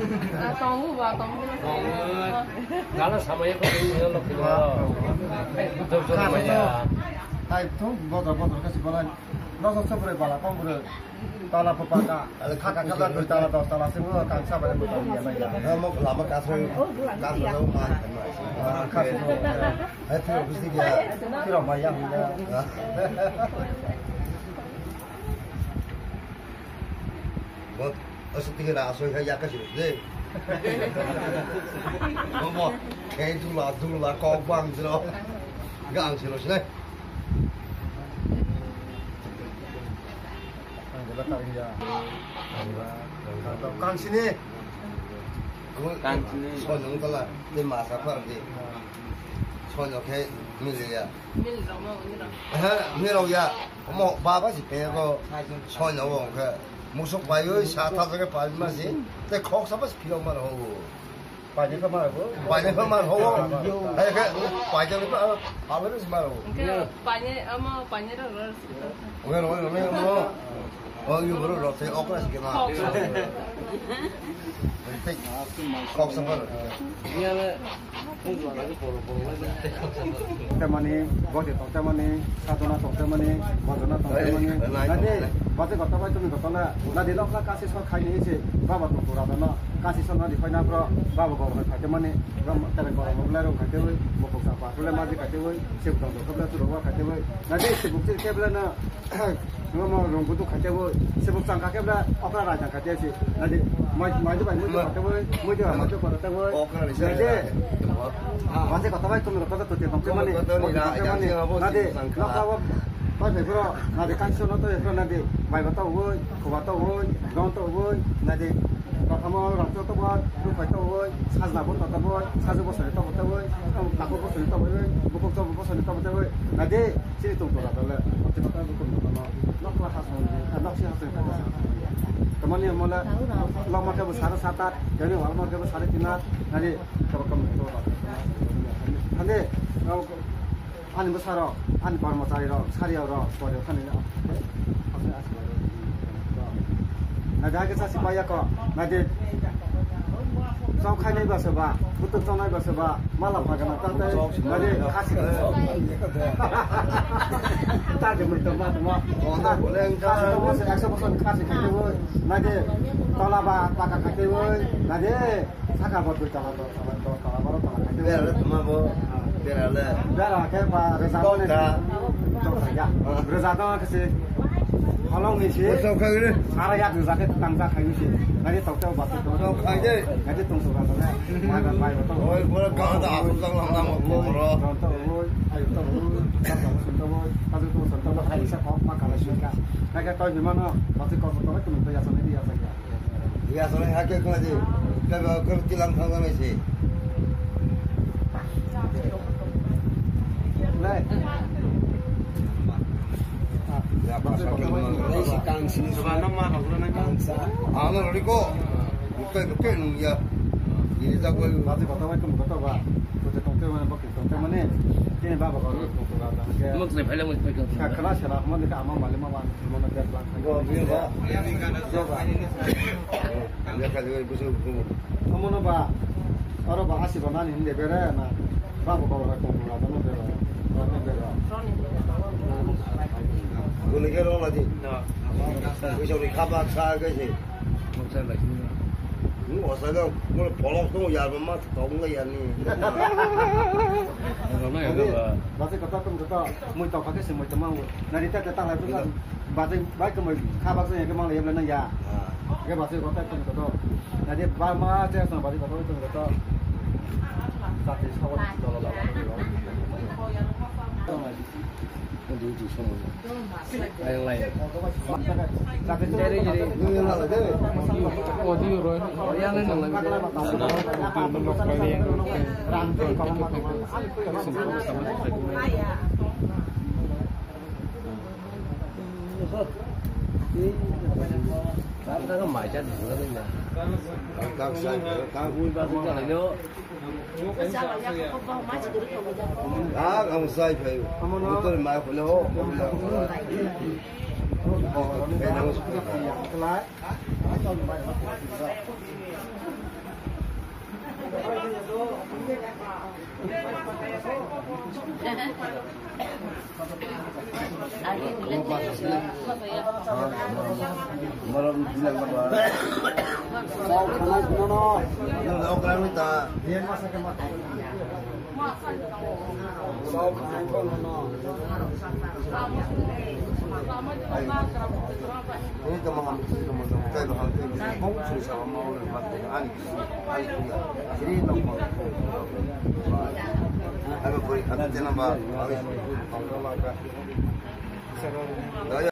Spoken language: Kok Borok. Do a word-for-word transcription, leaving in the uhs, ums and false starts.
Ah, tongo ba, tongo. Gana samaya ko ni lo kilo. Jor jor maya. Hai, thung bodor bodor kasi bolai. Noksa chopre bala kong bro. Tala papa ka. Khaka khaka dui tala dos tala sing kang sa ba. Mo lama kasro. Kasro ma. Kasro. Hai, thiro bisi dia. Thiro maya. Bo, aswk twi kheno aswk khe yak kasi rw sini. Bo, bo, khe dula, dula, kok bang siro. Gang siro sini. Kang sini. Kang sini. Sono tala, te masa par di. Sono khe miliya. Mil rok ma, uni rok. He, mil rok ya. Omo baba si pe ko. Sono wo khe. Musuk pai oi, sa tha jaga pai ma si. Te khok sa ba si philok ma ro. Pai ni kha ma ro. Pai ni kha ma ro. He khe, pai ni kha, pai ni ma ro. Hingke pai ni, omo pai ni rok rok si. Oke, oke, oke, oke. Oh, yung bro, rok, say, okra, sige, ma. Kok. Say, kok sa, bro. Tamani, bote to, tamani, sadona to, tamani, bojona to, tamani. Nadi, bote kota bai tumi kota la, nadi lokla kasi so khai ni se, baba to pura dono, kasi so nadi khai na bro, baba go khai tamani, rom tele ko rom le rom khai te oi, bokok sa pa le maji khai te oi, se to to le tu ro khai te oi. Nadi, se bukti ke bla na, Ngo mo rong kutu khaite bo, se bo chang kha khe bla okra rai chang khaite si. Nadi, mai, mai de bai, moi de khaite bo, moi de bai, moi de khaite bo. Okra rai se. Nadi, rai. Bante kota bai tum kota to te bang mani, kota ni rai, mani. Nadi, chang kha. Nokla bo, bai bai bro, nadi kan so no to bro nadi, bai ba to bo, ko ba to bo, don to bo, nadi. Kota mo rong to to bo, ru pai to bo, sajna bo to to bo, saju bo sari to bo to bo, tako bo sari to bo, bukuk to bo sari to bo to bo. Nadi, Chini tong tora dole, tini tong tora dole, nok la hasong, nok si hasong. Tamani mola, lama ke bo sare sat at, yani wal mar ke bo sare tin at, nadi, kaba kam to. Hande, ani bwsarok, ani kormochari rok, sari rok, pore thani. Nadi, age sa sipaya ko, nadi, Chok khainai ba se ba, butuk chongnai ba se ba, mala phagana ta tai, nadi khasi. Ta de mui tongma tongma. Khasi tongma se ekso bosor khasi khaitwi, nadi tola ba paka khaitwi, nadi saka bo dui tola, dos tola, dos tola, baro tola khaitwi. Bera le tongma bo, bera le. Bera khe ba reza. Tokta. Tokta ya. Reza tong khe se. Halong ni se. Bosok khai re. Sara ya dujake tangja khai ni se. Nari tok tok batu tok. Bosok khai de. Nari tong sok rasa na. Mai ba mai ba tok. Oi, bora ka da asuk jang lang lang mo boro. Tonto oi, ayo tok oi, tok tok oi, tok tok oi, tok tok oi, tok tok oi, hai sa kok ma kala sui ka. Nai ka toi bimano, batu kok tok oi, tum to ya sa ni ya sa ya. Iya, soalnya hakil kena sih. Kita bawa ke tilang tangga sih. Lai. Ya, pas hakil mana? Lai si kang sini. Coba nama, kalau nak. Kang sa. Ano, Riko. Bukai, bukai, nung ya. Ini tak boleh. Mati kota, mati kota, ba. Kota, kota, mana, bakal kota, mana? Ini, ba, bakal, kota, kota, kota. Mak, saya pala, mak, pala. Kakala, sera, mana, ka, ama, mali, mama. Go, go, go. Omono ba, oro ba hasi ba nani hinde bere na, ba bo kok kok kok ba no bere, ba no bere. Guni ke ro lagi. Bisa ri khaba sa ke si. Moksa lagi. Ni osa ga, mo polok to yar ba ma tong ga yar ni. Ba se kota tum kota, mui to kha ke se mui to ma. Na ri ta ta ta la tu. Batwi bai kwmwi kha baksa ya ke mang ya bla nang ya. Ah. Ke batwi kotai tong koto. Na de ba ma che sa batwi koto tong koto. Sati sawa dolo dolo. Duty somo. Ayang lai. Jere jere. Odi roi. Yang nang lai.